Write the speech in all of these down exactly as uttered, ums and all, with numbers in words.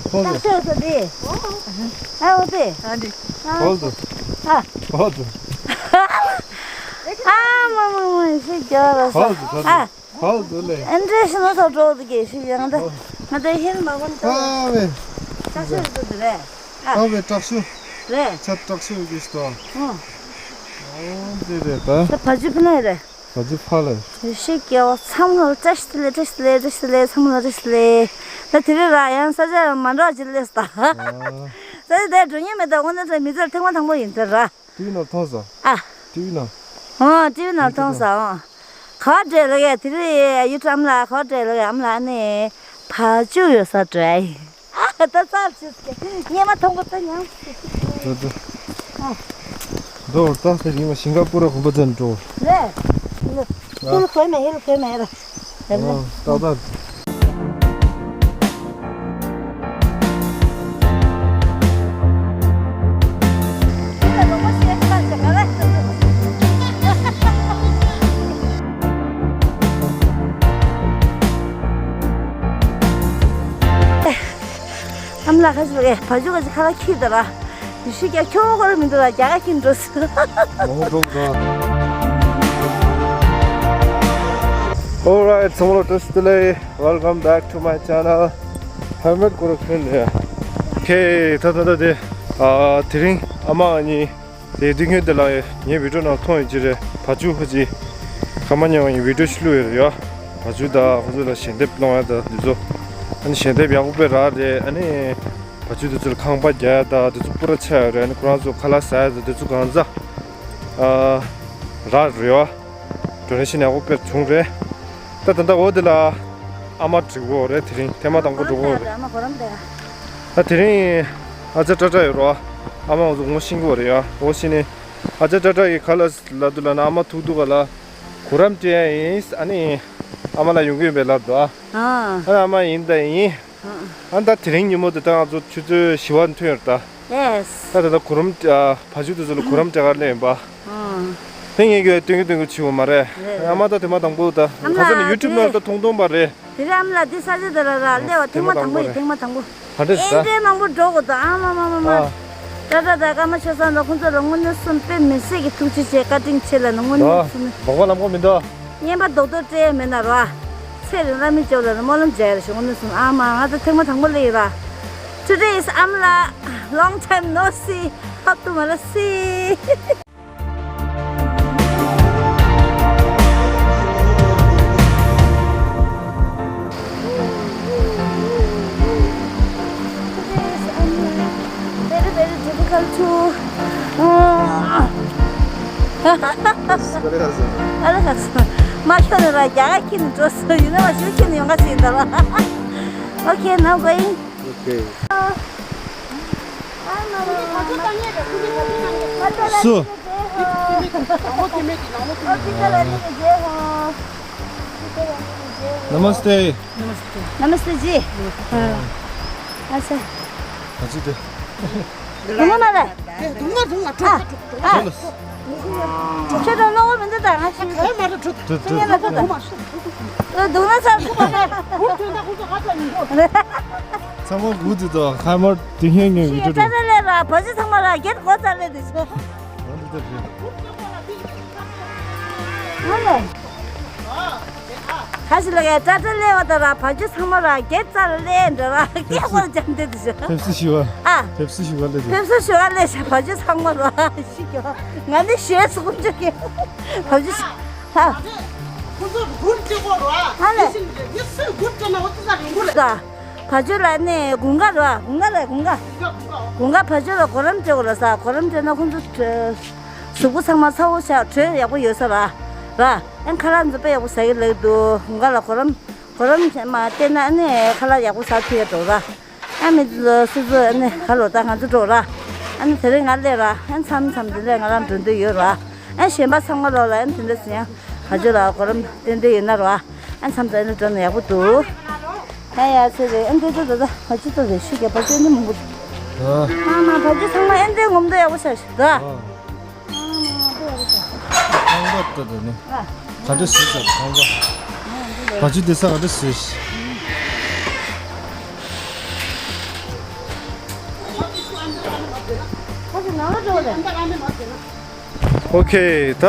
ཁོང་ཚོ། ཏག་ཏག་ཏག་ཏག་ཨ་འོ་དེ། ཨ་འདི། ཨ། ཧོལ་དུ། ཨ། ཧོལ་དུ། ཨ་མ་མ་མ་ཤི་རྒྱག་ར་ཧོལ་དུ་ཧོལ་དུ། ཨ། ཧོལ་དུ་ལེ། ཨན་ཏྲེ་ཤི་ནོ་ས་འགྲོ་དུ་གེ་ཤི་ཡང་ད། ང་ད་ཧིན་མ་གོན་ད། ཨ་བེ། ཏག་ཤོ་དུ་དུ་རེ། ཨ། ཨ་བེ་ཏག་ཤོ། རེ། ཆ་ཏག་ཤོ་གི་སྟོ། ཨ། ཨོ་དེ་རེད་ད། ད་བ་ཇུ་ཕི་ན་རེད། བ་ཇུ་ཕ་ལ། ཡེ་ཤེས་སྐྱེ་བོ་ཚང་མ་ལ་བཀྲ་ཤིས་བདེ་ལེགས། བཀྲ་ཤིས་བདེ་ལེགས། བཀྲ་ཤིས་བདེ་ལེགས། ཚང་མ་ལ་བཀྲ་ཤིས་བདེ་ལེགས། ད་དེ་རིང་ར་ཡང་ས་ཆ་མ་འདྲ་ཅིག་སླེབས་ད། ཨ། ས་ཆ་དེ་འགྲོ་མཁན་མེད་ད། དངོས་གནས་ད་མི་ཚེར་ཐེངས་མ་དང་པོ་ཡིན་ད་ར། ཊི་ཝི་ནང་མཐོང་སོང་། ཨ། ཊི་ཝི་ནང་། ཨོ་ཊི་ཝི་ནང་མཐོང་སོང་། ག་བ་འདྲེ་ལ་གས་དེ་རིང་ཡུ་ཊུབ་ཨ་མ་ལགས་ག་བ་འདྲེ་ལ་གས་ཨ་མ་ལགས་ནི་བ་ཇུ་ཡོད་ས་འདྲ་ཡིན། ད་ཚར་ཕྱིས་ཀྱི་སྙེ་མ་མཐོང་གོ་ད་ཉང་། ད་ད། ཨ། མདོར་ད་ཟེར་ཡིན་པ་ཤིང་ཀ་པུ་ར་གོམ་པ་ཅན་འགྲོ། རེད། ཧེ་ལོ་ཁོས་མེད། ཧེ་ལོ་ཁོས་མེད་ར། ཨ། ད་ད། ཨ་མ་ལགས་ཁ་ཤས་ལ་བ་ཇུ་ག་ཅིག་ཁ་ལག་ཁྱེར་ད་ར། ཡེ་ཤེས་རྒྱ་ཁྱོད་ཁོ་ར་མི་འདུག་ར། རྒྱ་ག་ཁྱེར་འགྲོ་སྲིད། ལོ་འགྲོ་ག Alright, ཚང་མ་ལ་བཀྲ་ཤིས་བདེ་ལེགས། Welcome back to my channel. ཧེལ་མེཊ་ཁོ་ར་གྱོན་ལ་ཡ། ཁེ་ད་ད་ད་དེ། ཨ། དེ་རིང་ཨ་མ་གཉིས། དེ་དུས་ངས་དེ་ལ་ངའི་བི་ཌིའོ་ནང་མཐོང་ཡོད་ཀྱི་རེད། བ་ཕྱུགས་ཧ་ཅི་ཁ་མ་ཉལ་བ་ཡིན། བི་ཌིའོ་ཞིག་བླུགས་ཡོད་རེད་ཡ། བ་ཕྱུགས་དང་ཁོ་ཚོ་ལ་ཞལ་འདེབས་སློང་ཡ་དང་དེ་ཚོ། ཨ་ནི་ཞལ་འདེབས་ཡག་པོ་དཔེ་རག་རེད། ཨ་ནི་བ་ཕྱུགས་དེ་ཚོ་ལ་ཁང་པ་རྒྱག་ཡ་དང་དེ་ཚོ་པུ་ར་ཆགས་ཡོད་རེད། ཨ་ནི་ཁོ་རང་ཚོ་ཁ་ལག་ཟ་ཡ་དང་དེ་ཚོ་གང་ཚ་ཨ་རག་རེད་ཡ། ཌོ་ནེ་ཤན་ཡག་པོ་དཔེ་བྱུང་རེད། ད་ད་ལྟ་འོ་དེ་ལ་ཨ་མ་འགྲོ་གི་ཡོད་རེད། དེ་རིང་ཐེངས་མ་དང་པོ་འགྲོ་གི་ཡོད་རེད། ཨ་མ་གོ་རམས་དེ། ད་དེ་རིང་ཨ་ཅག་ཏྲ་ཏྲ་ཡོད་རོ། ཨ་མ་ང་ཚོ་ངོ་ཤེས་ཀྱི་ཡོད་རེད་ཡ། ངོ་ཤེས་ནས་ཨ་ཅག་ཏྲ་ཏྲ་ཡིས་ག་ལ་ལབ་འདུག་ལབ་ན། ཨ་མ་ཐུག་འདུག་ག་ལ་གོ་རམས་སྤྲད་ཡ་ཡིན། ཨ་ནི་ཨ་མ་ལ་ཡོང་གི་ཡོད་པས་ལབ་འདུག་ཨ། ཨ་ནི་ཨ་མ་ཡིན་ད་ཡིན། ཨ་ད་དེ་རིང་ཉིན་མོ་དེ་ད་ང་ཚོ་ཆུ་ཚོད་བཞི་པ་ཐོན་ཡོད་ད། ཡེས། ད་ད་ད་གོ་རམས་ཨ་བ་ཕྱུགས་དེ་ཚོ་ལ་གོ་རམས་སྤྲད་ག་སླེབས་ཡིན་པ། ཨ། དེ་ངས་ཀྱི་སྟོན་གྱི་སྟོན་གྱི་བྱེད་དགོས་མ་རེད། རེད། ཨ་མ་ད་དེ་མ་དང་པོ་ད། ཨ་མ་ག་ས་ནས་ཡུ་ཊུབ་ནང་ད་མཐོང་མཐོང་པ་རེད། དེ་རིང་ཨ་མ་ལགས་འདི་ས་ཆ་དེ་ལ་ར་སླེབས་པ་ཐེངས་མ་དང་པོ་ཡིན། ཐེངས་མ་དང་པོ། ཧ་འདྲེ་ད། ཨེ་འདྲའི་མང་པོ་འགྲོ་དགོས་ད། ཨ་མ་མ་མ་མ། ཨ། ཏྲ་ཏྲ་དང་ཀརྨ་ཆོས་བཟང་དང་ཁོང་ཚོ་ལ་དངོས་གནས་གསུམ་དཔེ་མི་སྲིད་ཀྱི་ཐུགས་རྗེ་ཆེ། བཀའ་དྲིན་ཆེ་ལབ་ནས་དངོས་གནས་གསུམ། ད་འབོག་པ་ལམ་ཁོ་མི་འདུག་བརྙན་པ་རྡོག་རྡོག་སྤྲད་མེད་ན་ར། ཚེ་རིང་བླ་མའི་མཆོག་ལ་སྨོན་ལམ་མཇལ་ཞིག་དངོས་གནས་གསུམ། ཨ་མ་ང་ཚོ་ཐེངས་མ་དང་པོ་སླེབས་ཡིན་ར། Today is ཨ་མ་ལགས། Long time no see. Hope to མ་ལ་སི། Very, very difficult to. ཨ་ལ་ཁ་སོ། མ་ཤོར་ནས་ར་རྒྱ་གར་ཁྱེར་ནས་འགྲོ་སོང་། ཡིན་ན་མ་ཤོར་ཁྱེར་ནས་ཡོང་ག་ཟེར་ད་ར། Okay, now going. Okay. སུ། Namaste. नमस्ते जी। अच्छा। हजुर। ཁྱོད་དང་གློག་མི་འདུག་ད་ང་ཞིག་ཁ་མ་ར་ཁྲོད་ད། ཁྱོད་ཡན་ལ་ཁྲོད་ད། ཁྲོད་ད། འདུག་ན་ཚར། ཚང་མ་སྒུག་འདུག་ད། ཁ་མར་དེ་ཧེང་ངེ་བི་ཌིའོ་ཏྲ་ཏྲ་ལས་ར་བ་ཇི་ཚང་མ་ར་རྒྱལ་གོ་ཚར་ལས་འདི་ཚོ། ང་ལས། ཁ་ཞིག་ལ་ཡ་ཏྲ་ཏྲ་ལས་བ་ད་ར་བ་ཇི་ཚང་མ་ར་རྒྱལ་ཚར་ལས་འདྲ་ར་སྐད་ཧོལ་ཅན་འདི་འདི་ཚོ། ཕེབས་བསུ་ཞུ་བ། ཨ། ཕེབས་བསུ་ཞུ་བ་ལས། ཕེབས་བསུ་ཞུ་བ་ལས་བ་ཇི་ཚང་མ་ར། ང་ནི་ཞེས་སུ་ཀུན་སྤྱོད་ཀྱི་བབ་ཅི་ཧ། ཁོ་ཚོ་གུར་སྤྲད་དགོས་ར། ཧ་ལས། ཡིན་སྲིད་ནས་ཡིན་སྲིད་གུར་སྤྲད་ན་འོ་ཙི་ས་རིང་པོ་རེད། ད་བ་ཇོ་ལ་ནས་དགུན་ཁ་ར་དགུན་ཁ་རེད་དགུན་ཁ། དགུན་ཁ་བ་ཇོ་ལ་གོ་རམས་སྤྲད་དགོས་ར་ས། གོ་རམས་སྤྲད་ན་ཁོ་ཚོ་གཟུགས་པོ་ཚང་མ་ཚ་བོ་ཆགས་དྲོད་ཡག་པོ་ཡོད་ས་ར། ར་ཨན་ཁ་ལག་འཛོམས་པ་ཡག་པོ་ཟ་གི་ལེགས་འདུག་དགུན་ཁ་ལ་གོ་རམས་གོ་རམས་མ་བལྟས་ན་ཨ་ནི་ཁ་ལག་ཡག་པོ་ཟ་ཐུབ་ཡ་འགྲོ་ར། ཨ་མི་ཚོ་སོ་སོ་ཨ་ནི་ག་ལོ་ད་ང་ཚོ་འགྲོ་ར། ཨ་ནི་དེ་རིང་ང་སླེབས་ར། ཨ་མཚམས་མཚམས་དེ་འདྲས་ང་རང་འགྲོ་འདོད་ཡོད་ར། ཨ་གཞན་པ་ཚང་མ་ལོ་ལ་ཨ་ནི་དེ་འདྲས་ཟིན་ཡང་བ་ཇོ་ལ་གོ་རམས་ཏན་ཏན་ཡོད་ན་ར། ཨ་མཚམས་དེ་ཨ་ནི་འགྲོ་ན་ཡག་པོ་འདུག་ཨ་ཡ་ཚེ་རེད། ཨ་འདྲས་ད་ད་ད་བ་ཇོ་ད་རེད་ཤི་རྒྱ་བ་ཇོ་ཨ་ནི་མང་པོ་འདུག་ཨ་མ་བ་ཇོ་ཚང་མ་ཨ་འདྲས་ངོམ་ད་ཡག་པོ་ཆགས་ཤིག་ད། ཁང་པ་ལྟ་དུ་ནི། ག་འདྲ་ཞིག་ཟེར་ཁང་པ། བ་ཇོ་བསྡད་ས་ག་འདྲ་ཞིག་ཨོ་ཁེ། ད་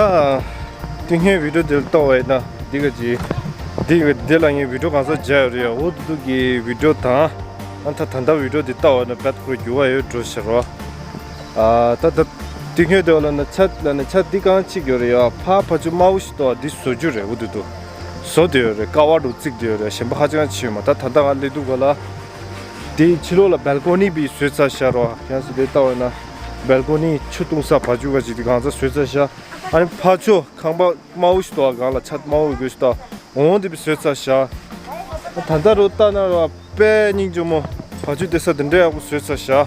དེ་སྔའི་བི་ཌིའོ་དེ་ལྟ་བ་ཡིན་ན། འདི་ག་ཅི། འདི་ག་འདི་ལ་ངས་བི་ཌིའོ་གང་ས་མཇལ་ཡོད་རེད་ཡ། འོ་དུ་དུ་གི་བི་ཌིའོ་དང་། ཨ་ད་ད་ལྟ་བི་ཌིའོ་དེ་ལྟ་བ་ན་བད་ཁོ་རྒྱུ་བ་ཡོད་འགྲོ་ཤར་བ། ཨ་ད་ད་དེ་སྔའི་དེ་བ་ལ་ན་ཆ་ལ་ན་ཆ་འདི་གང་ཅིག་ཡོད་རེད་ཡ། ཕ་ཕ་ཆུ་དམར་བོ་ཞིག་ཏོ། འདི་བཟོ་རྒྱུ་རེད། འོ་དུ་དུ་བཟོ་དེ་ཡོད་རེད། ཀ་བ་འགྲོ་བརྩིགས་དེ་ཡོད་རེད། གཞན་པ་ཧ་ཅང་ཆེ་ཡོད་མ། ད་ད་ལྟ་ང་སླེབས་དུས་ག་ལ། དེའི་ཕྱི་ལོགས་ལ་བལ་ཀོ་ནི་བི་བཟོས་ཚར་ཤག་རོ། ཡང་སྲིད་དེ་ལྟ་བས་ན་བལ་ཀོ་ནི་ཆུ་བཏུང་ས་བ་ཕྱུགས་ག་ཅིག་དེ་གང་ཚ་བཟོས་ཚར་ཤག་ཨ་ནི་ཕ་ཆུ་ཁང་པ་དམར་བོ་ཞིག་ཏོ། སྒང་ལ་ཆ་དམར་བོ་དགོས་ཤིག་ཏོ། འོང་དེ་བཟོས་ཚར་ཤག་ད་ལྟ་རོ་ལྟ་ན་རོ་དཔེ་སྙིང་རྗེ་མོ། བ་ཕྱུགས་དེ་ས་དེ་འདྲའི་ཡག་པོ་བཟོས་ཚར་ཤག་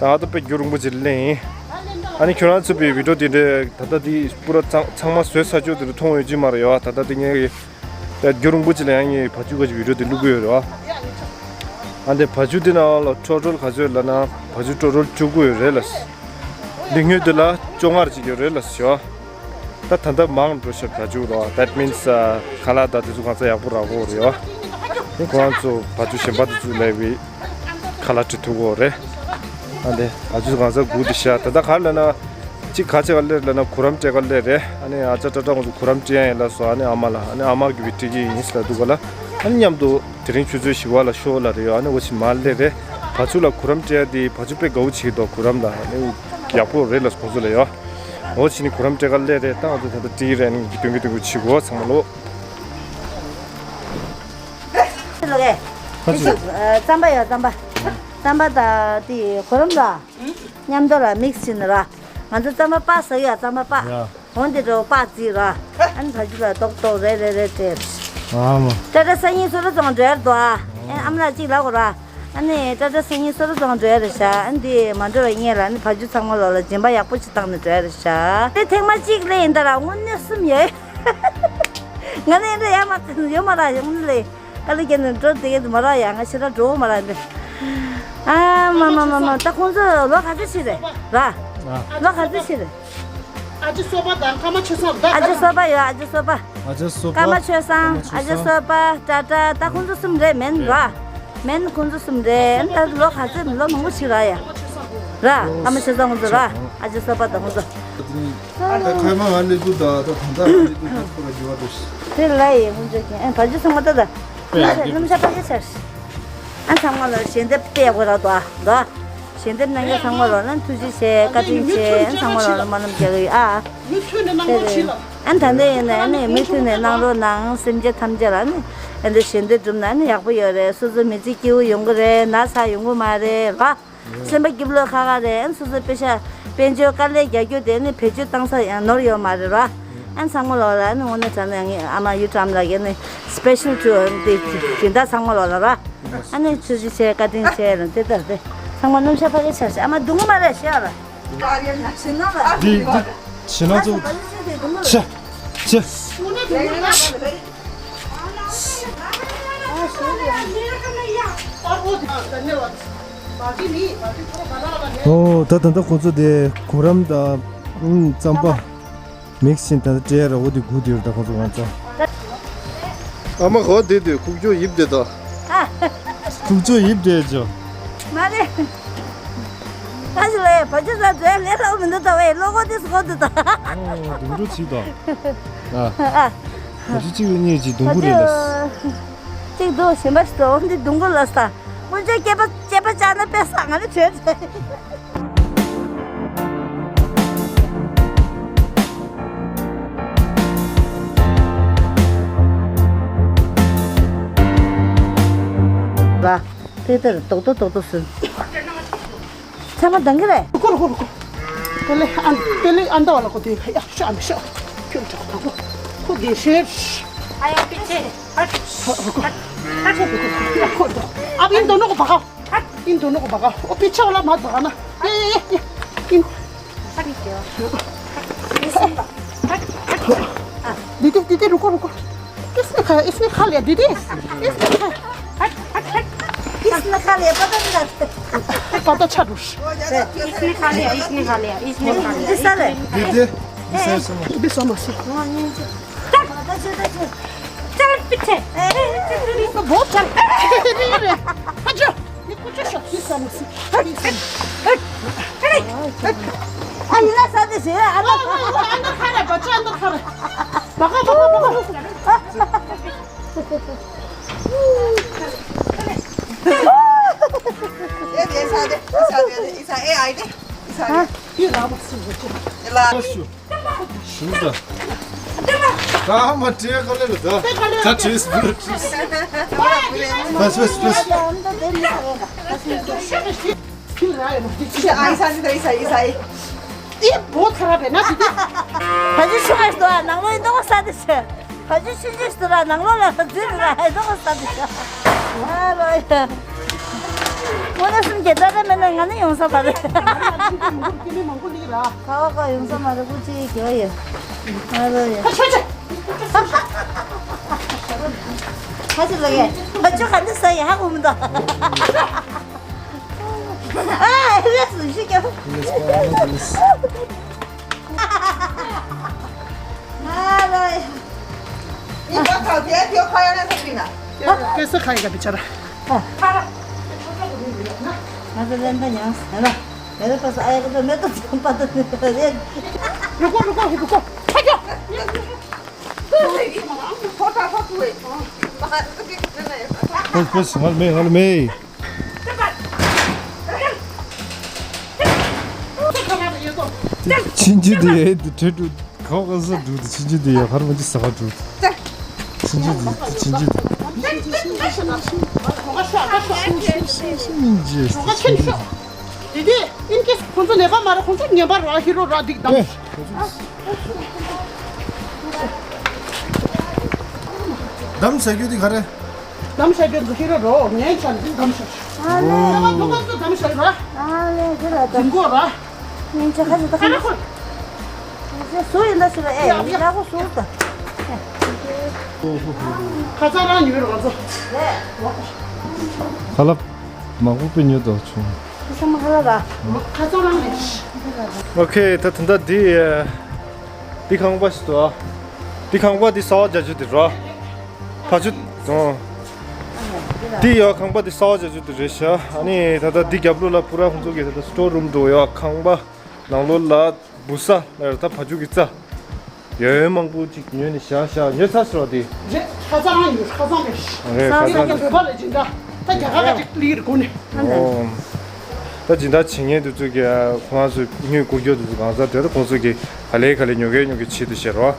ད་ལྟ་དཔེ་རྒྱུ་རིང་པོ་ཅིག་ལེན་ཡིན། ཨ་ནི་ཁྱོད་རང་ཚོ་པའི་བི་ཌིའོ་དེ་འདྲའི་ད་ལྟ་དེ་པུ་ར་ཚང་ཚང་མ་བཟོས་ཚར་ཆོག་དེ་འདྲ་མཐོང་ཡོད་ཀྱི་མ་རེད་ཡ། ད་ལྟ་དེ་ངས་ཡ་རྒྱུ་རིང་པོ་ཅིག་ལ་ཡང་ངས་བ་ཕྱུགས་ག་ཅིག་བི་ཌིའོ་དེ་བླུག་གི་ཡོད་རེད་བ། ཨ་འདི་བ་ཕྱུགས་དེ་ནང་ལ་ཊོ་ཊལ་ག་ཚོད་ལབ་ན་བ་ཕྱུགས་ཊོ་ཊལ་བཅུ་དགུ་ཡོད་རེད་ལ། འདི་སྔོན་དེ་ལ་བཅོ་ལྔ་ཅིག་ཡོད་རེད་ལ་ཞོ། ད་ད་ལྟ་མང་འགྲོ་ཤག་བ་ཕྱུགས་རོ། That means ཁ་ལག་ད་དེ་ཚོ་གང་ཚ་ཡག་པོ་རག་གོ་རེད་བ། ཁོ་རང་ཚོ་བ་ཕྱུགས་གཞན་པ་དེ་ཚོ་ལས་བི་ཁ་ལག་སྤྲད་ཐུབ་གོ་རེད། ཨ་འདི་བ་ཕྱུགས་གང་ཚ་དགུ་དེ་ཤ། ད་ལྟ་ག་ལ་ན་གཅིག་ག་ཅིག་ག་སླེབས་ལ་ན་གུ་རམ་སྤྲད་ག་སླེབས་རེད། ཨ་ནི་ཨ་ཅག་ཏྲ་ཏྲ་ཁོང་ཚོ་གུ་རམ་སྤྲད་ཡ་ཡིན་ལ་སོ། ཨ་ནི་ཨ་མ་ལ་ཨ་ནི་ཨ་མ་གི་བི་སྤྲད་ཀྱི་ཡིན་ལ་འདུག་ག་ལ། ཨ་ནི་མཉམ་དུ་དེ་རིང་ཆུ་ཚོད་བཞི་བ་ལ་ཤོ་ལ་རེད་ཡོད། ཨ་ནི་འོ་ཕྱི་མ་སླེབས་རེད། བ་ཕྱུགས་ལ་གུ་རམ་སྤྲད་ཡ་དེ་བ་ཕྱུགས་དཔེ་དགའ་བོ་བྱེད་ཀྱི་འདུག་གུ་རམ་ལ་ཨ་ནི་ཡག་པོ་རེད་ལ་ཁོང་ཚོ་ལ་ཡོད། འོ་ཕྱི་ནི་གུ་རམ་སྤྲད་ག་སླེབས་རེད། ད་ང་ཚོ་ད་ལྟ་སྤྲད་ཀྱི་རེད། ཨ་ནི་སྟོན་གི་སྟོན་གི་བྱེད་དགོས། ཚང་མ་ལོ། ལོ་གས། ཁ་ཅིག་རྩམ་པ་ཡོད། རྩམ་པ། རྩམ་པ་དང་དེ་གུ་རམ་ལ་མཉམ་དུ་ལ་མིག་སི་བྱས་ནས་ར། ང་ཚོ་རྩམ་པ་པགས་ཟ་གི་ཡ། རྩམ་པ་པགས། ཡ། འོན་ཏེ་འགྲོ་པ་རྩིས་ར། ཨ་ནི་བ་ཕྱུགས་ལ་ཏོག་ཏོག་རེ་རེ་རེ་སྤྲད། ཨ་མ། ཏྲ་ཏྲ་སང་ཉིན་སོ་ར་རྫོང་འགྲོ་ཡར་དོ་ཨ། ཨ་ནི་ཨ་མ་ལགས་གཅིག་ལབ་གོ་ར། ཨ་ནི་ཏྲ་ཏྲ་སང་ཉིན་སོ་ར་རྫོང་འགྲོ་ཡ་རེད་ཤག་ཨ་ནི་དེ་མ་འགྲོ་བའི་སྔོན་ལ་ཨ་ནི་བ་ཕྱུགས་ཚང་མ་ལོག་ལ་སྦྱིན་པ་ཡག་པོ་ཅིག་བཏང་ནས་འགྲོ་ཡ་རེད་ཤག་དེ་ཐེངས་མ་གཅིག་ལས་ཡིན་ད་ར་དངོས་གནས་སེམས་ཡོད། ང་ནི་འདྲ་ཡ་མ་ཡོད་མ་ར་ཡོང་ནི་ལས། དཀའ་ལས་བརྒྱབ་ནས་འགྲོ་བསྡད་ཀྱི་མ་རེད་ཡ། ང་ཕྱི་ལ་འགྲོ་མ་རེད་འདི། ཨ་མ་མ་མ་མ། ད་ཁོང་ཚོ་ལོ་ག་ཚོད་ཞིག་རེད་ར། ལོ་ག་ཚོད་ཞིག་རེད། ཨ་ཅེ་སོ་པ་དང་ཀརྨ་ཆོས་བཟང་ད། ཨ་ཅེ་སོ་པ་ཡོད། ཨ་ཅེ་སོ་པ། ཨ་ཅེ་སོ་པ། ཀརྨ་ཆོས་བཟང་། ཨ་ཅེ་སོ་པ། ཏྲ་ཏྲ། ད་ཁོང་ཚོ་གསུམ་རེད་མིན་ར། མིན་ཁོང་ཚོ་གསུམ་རེད། ཨ་ད་ལོ་ག་ཚོད་ལོ་མང་པོ་ཞིག་རེད་ཡ། ར། ཀརྨ་ཆོས་བཟང་ཁོང་ཚོ་ར། ཨ་ཅེ་སོ་པ་དང་ཁོང་ཚོ། ད་ཁ་མ་ང་ལས་དུ་ད་ད་ད་ད་ལས་དུ་ད་ཁོ་ར་འགྱུར་བ་འགྲོ་ཤི། དེ་ལ་ཡི་ཧུན་ཇོ་ཁྱེད་ཨ་བ་ཇུ་སོང་མ་ད་ད། སྣུམ་ཤ་སྣུམ་ཤ་ཕ་གི་ཆར། ཨ་ཚང་མ་ལ་ཞལ་འདེབས་སྟེར་དགོས་ར་དོ་ཨ་དོ། ཞལ་འདེབས་གནང་མཁན་ཚང་མ་ལ་ན་ཐུགས་རྗེ་ཆེ་བཀའ་དྲིན་ཆེ། ཨ་ཚང་མ་ལ་ན་སྨོན་ལམ་རྒྱག་གི་ཡོད་ཨ། མུ་མཐུད་ནས་གནང་རོགས་གྱིས་ལ། ཨ་ད་ལྟ་ཡིན་ན་ཨ་ནི་མུ་མཐུད་ནས་གནང་རོགས་གནང་། སེམས་ཅན་ཐམས་ཅད་ལ་ནི་ཨ་འདི་ཞལ་འདེབས་བསྒྲུབས་ན་ནི་ཡག་པོ་ཡོད་རེད། སོ་སོ་མི་ཚེ་སྐྱིད་པོ་ཡོང་གི་རེད། ན་ཚ་ཡོང་གི་མ་རེད་ལ། སེམས་པ་སྐྱིད་པོ་ཁ་ཁ་རེད། ཨ་ནི་སོ་སོའི་པེ་ཤ་དཔལ་འབྱོར་དཀའ་ལས་རྒྱག་རྒྱུ་དེ་ནི་བེད་སྤྱོད་བཏང་ས་ཡང་ནོར་ཡོད་མ་རེད་ར། ཨ་ནི་ཚང་མ་ལོག་ལ་ཨ་ནི་དངོས་གནས་དྲང་གནས་ངས་ཨ་མ་ཡུ་ཀྲམ་ལ་གས་ནི་special to དེ་སྦྱིན་བདག་ཚང་མ་ལོག་ལ་ར། ཨ་ནི་ཐུགས་རྗེ་ཆེ་བཀའ་དྲིན་ཆེ་ལ་དེ་ལྟར་དེ་ཚང་མ་སྣུམ་ཤ་ཕ་གི་ཆར་ཤ། ཨ་མ་སྡུག་མ་རེད་ཤེས་ཨ་ལ། འདི་འདི་ཕྱི་ནང་ཚོ་ཆ་ཆ། ཨོ་ད་ད་ལྟ་ཁོང་ཚོ་དེ་གུ་རམ་དང་རྩམ་པ་མིག་སི་བྱས་ད་ལྟ་སྤྲད་ར། འོ་དེ་སྒུག་དེ་ཡོད་ད་ཁོང་ཚོ་ང་ཚོ། ཨ་མ་གོ་དེ་དེ་ཁུག་ཀྱོག་ཡིབ་དེ་ད། ཁུག་ཀྱོག་ཡིབ་དེ་ཅོ། མ་རེད། ད་ཞིག་ལས་བ་ཅི་ཟ་འདྲེ་ལས་རོགས་མི་འདུག་ད་བས་ལོ་གོ་དེ་སུ་གོ་འདུག་ད། ཨོ་དུང་འགྲོ་ཚིག་ད། ཨ། ཨ། ད་ཅི་གཅིག་ལ་གཉིས་ཀྱིས་སྡུག་པོ་རེད་ལ། གཅིག་འདུག་གཞན་པ་ཞིག་འདུག་འདི་སྡུག་པོ་ལ་ས། སྔོན་ཆད་སྐྱེས་པ་སྐྱེས་པ་བཅག་ན་དཔེ་ས་ང་ནི་བྲོས་བྲོས། ལ། དེ་ལྟར་རྡོག་རྡོག་རྡོག་རྡོག་སུ། ཚང་མ་འདང་གི་རེད། རུ་ཁོ་རུ་ཁོ་རུ་ཁོ། དེ་ལས་ཨན་དེ་ལས་ཨན་ད་བ་ལ་ཁོ་དེ་ཡ་ཤ་ཨ་མི་ཤ། ཁྱོད་ཅག་དང་ཁོ་ཁོ་དེ་ཤེ། ཨ་ཡ་པི་ཆེ། ཨ་རུ་ཁོ་རུ་ཁོ་རུ་ཁོ། ཨ་ཨིན་དོ་ནོ་ཁོ་བ་ཁ། ཨིན་དོ་ནོ་ཁོ་བ་ཁ། ཨོ་པི་ཆེ་བ་ལ་མ་བ་ཁ་ན། ཡེ་ཡེ་ཡེ་ཨིན། ཨ་རི་ཅེ། ཨ་རི་ཅེ། 弟弟，弟弟，如果，如果，इसने खाया, इसने खा लिया, दीदी, इसने खाया। हट, हट, हट। इसने खा लिया, पता नहीं लगता। पता छाडुस। इसने खा लिया, इसने खा लिया, इसने खा लिया। दिसा ले। दीदी, दिसा ले। दिसा मसी। चल, चल पीछे। बहुत चल। अच्छा, ये कुछ दिसा मसी। हट, हट, हट। ཨ་ཡིན་ན་ས་དེ་ཞེས་ཨ་ན། ཨ་ན་ཁ་ར་བ་ཅ་ཨ་ན་ཁ་ར། བ་ཁ་བ་ཁ་བ་ཁ། ཨེ་དེ་ས་དེ་ས་དེ་ས་ཨེ་ཨའི་དེ་ས་དེ། ཨེ་ལ་བ་སུ་བ་ཅ། ཨེ་ལ། ཞུ་ད། ད་མ་བྲིས་ག་ལེ་ལ་ད། ད་བྲིས་བྲིས་བྲིས། བས་བས་བས། ཨ་ཡི་ས་ཨི་ས་ཨི་ས་ཨི་ས་ཨི། ཨི་བོ་ཐ་ར་བས་ན་ཞུ་ད། བ་ཅི་ཆུ་མེ་སོ་ནང་ལོ་ཡི་ཏོག་ས་དེ་ཆེ། བ་ཅི་ཆུ་ཆུ་སོ་ར་ནང་ལོ་ལ་རྫི་ར་ཨི་ཏོག་ས་དེ་ཆེ། ཨ་ལོ་ཡ། ཁོ་ན་སུམ་གྱི་ད་ད་མེད་ན་ང་ནི་ཡོང་ས་མ་རེད། ཁ་བ་ཁ་ཡོང་ས་མ་རེད། ཀུ་ཅི་གྱོ་ཡོད། ཨ་ལོ་ཡ། ཁ་ཅི་ལ་ཡ། ཁ་ཅི་ག་འདི་ས་ཡ་ཧ་གོ་མི་འདུག་ཨ་ལས་སུ་ཞིག་གྱོ། ཨ་ལོ་ཡ། ཨི་ཁ་ཁ་བྱས་ཁྱོད་ཁ་ཡ་ན་ཁ་ཅི་ན། ཀེ་སི་ཁ་ཡི་ག་བི་ཆ་ར། ང་ཚོ་ལེན་ད་ཉང་ས་ལ། མེ་ར་པ་ས་ཨ་ཡ་ཀ་ཏོ་མེ་ཏོ་ཙམ་པ་ཏོ་ནི་རེད། རུ་ཀོ་རུ་ཀོ་རུ་ཀོ། ཧ་ཀྱོ། ཕོ་ཕོ་སི་ངར་མེ་ངར་མེ། ཕྱིན་ཅི་དེ་ཡེ་དེ་དྲེད་དྲུག་ཁོག་ག་ས་དྲུག་དེ་ཕྱིན་ཅི་དེ་ཡེ་ཧར་མ་ཅི་ས་ཁ་དྲུག་ཕྱིན་ཅི་དེ་ཕྱིན་ཅི་དེ། དེ་དེ་ཨིན་ཀེས་ཁོང་ཚོ་ནད་པ་མ་རེད། ཁོང་ཚོ་ངན་པ་ར་ཧི་རོ་ར་སྡིག་དང་། གདམ་བྱ་རྒྱུ་དེ་ག་རེ། གདམ་བྱ་རྒྱུ་དེ་ཧི་རོ་རོ་ངན་ཆ་འདི་གདམ་བྱ། ཨ་ལེ། ཨ་ལེ་ཁྱོད་ལ་གདམ་བྱ་ར། ཨ་ལེ་ཁྱོད་ལ་གདམ། ཇིང་གོ་ར། ངན་ཆ་ཁ་ཆ་ད་ཁ་ན་ཁོ། སུ་ཡིན་ད་ཞུ་ལ་ཨེ་ཡག་ཡག་པོ་སུ་ད། ཁ་ཚ་རང་ཉོས་ར་ང་ཚོ། ལེ། ཁ་ལབ་མང་པོ་པི་ཉོས་དོ་ཆུང་། ཁ་ཚ་མ་ཁ་ལབ་ར། ཁ་ཚ་རང་ལེ། ཨོ་ཁེ། ད་ད་ད་འདི་འདི་ཁང་པ་ཞིག་ཏུ། འདི་ཁང་པ་འདི་གསར་པ་རྒྱག་རྒྱུ་དེ་རོ། ཕ་ཆུ། འདི་ཡོད། ཁང་པ་འདི་གསར་པ་རྒྱག་རྒྱུ་དེ་རེད་ཤག་ཨ་ནི་ད་ལྟ་འདི་རྒྱབ་ལོགས་ལ་པུ་ར་ཁོང་ཚོ་གི་ད་ལྟ་སི་ཊོར་རུམ་འགྲོ་ཡོད། ཁང་པ་ནང་ལོགས་ལ་བུ་ས་ལ་ད་ཕ་ཆུ་གི་རྩྭ་ཡོད་མང་པོ་ཅིག་ཉོས་ནས་བཞག་བཞག་ཉོས་ཚར་ཤག་འདི། རེད། ཁ་ཚ་རང་ཉོས། ཁ་ཚ་རེད། རེད། ཁ་ཚ་རང་ཉོས། བོད་པ་ལ་སྦྱིན་བདག་ད་རྒྱ་གར་ད་ཅིག་ལིར་དགོས་ནས། ཨོ། ད་སྦྱིན་བདག་བྱེད་མཁན་དེ་ཚོ་གིས་ཁོ་རང་ཚོས་དངུལ་བསྐུར་རྒྱུ་དེ་ཚོ་གང་ཟག་དེ་ད་ཁོང་ཚོ་གིས་ག་ལེ་ག་ལེ་ཉོ་གེ་ཉོ་གེ་བྱེད་དུ་བཤད་རོགས།